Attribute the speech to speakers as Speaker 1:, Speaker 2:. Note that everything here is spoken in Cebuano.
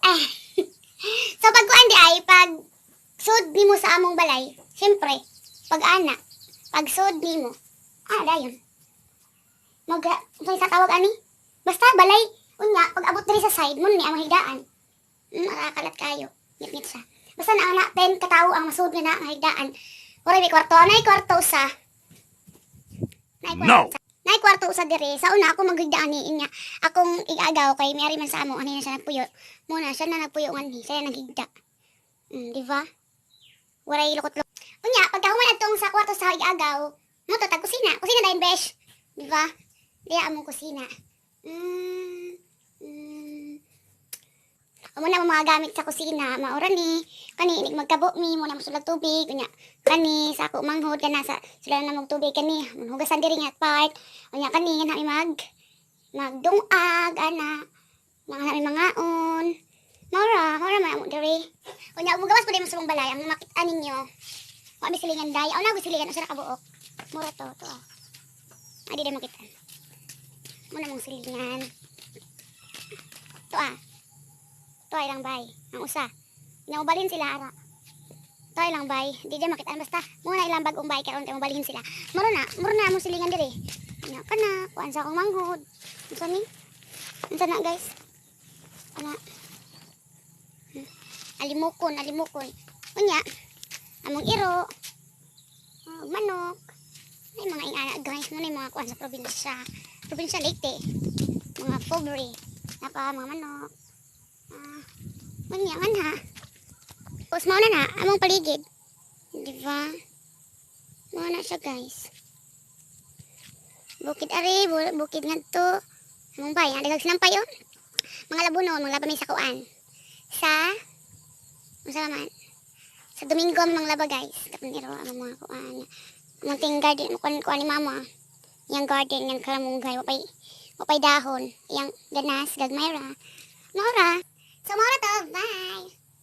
Speaker 1: Ah. So pag kuan di ay pag sud nimo sa among balay, syempre, pag ana, pag sud nimo, dayon. Mag unsay sa tawag ani? Basta balay, unya pag abot diri sa side mo ni ang higdaan. Nakakalat kayo. Ngit-ngit siya. Basta na ana 10 katawo ang masud nga na ang higdaan. Ora may kwarto, anay kwarto usa. Nay kwarto
Speaker 2: No.
Speaker 1: usa. Nay kwarto usa diri. Sa una ako maghigdaan ni inya. Akong igagaw kay may ari man sa amo ani na siya nagpuyo. Muna siya na nagpuyo nganhi, siya na naghigda. Di ba? Waray lukot. Unya, pagka human atong sa kwarto sa igagaw, mo to tag kusina. Kusina dayon, besh. Di ba? Diya among kusina. Amo na mga gamit sa kusina, maura ni kani inig magkabo mi mo na mosulag tubig unya kani sa ako manghod kana sa sila na magtubig kani hugasan diri nga part unya kani na mi magdungag ana mga na mi mangaon, maura maura man amo diri. Unya mugawas pud mo sa mong balay, ang makita ninyo wa mi silingan day aw na silingan usa ra ka buok, mura to to ah. Adi di makita mo na mong silingan to ah. To ay lang bay. Ang usa. Naubalhin sila ara. To ay lang bay. Di dyan makita. Basta muna ilang bagong bay karon kay mabalhin sila. Muro na among silingan diri. Nya kana kuan sa akong manghod. Unsa ni? Unsa na, guys? Ana. Alimukon, alimukon. Unya, among iro. Oh, manok. Ay mga ingana, guys, mo na yung mga kuan sa probinsya. Probinsya Leyte. Mga pobre. Napa mga manok. Ah, unya man ha. Tapos mao na na among paligid. Di ba? Mao na siya, guys. Bukid ari, bukid ngadto. Among bay, ang daghang sinampay oh. Mga labuno, mga laba mi sa kuan. Sa unsa man? Sa Domingo ang mga laba, guys. Kapaniro ang mga kuan. Munting garden, kuan kuan ni mama. Yang garden, yang kalamunggay, wapay dahon. Yang ganas, gagmay ra. Maura. So, maura to. Bye!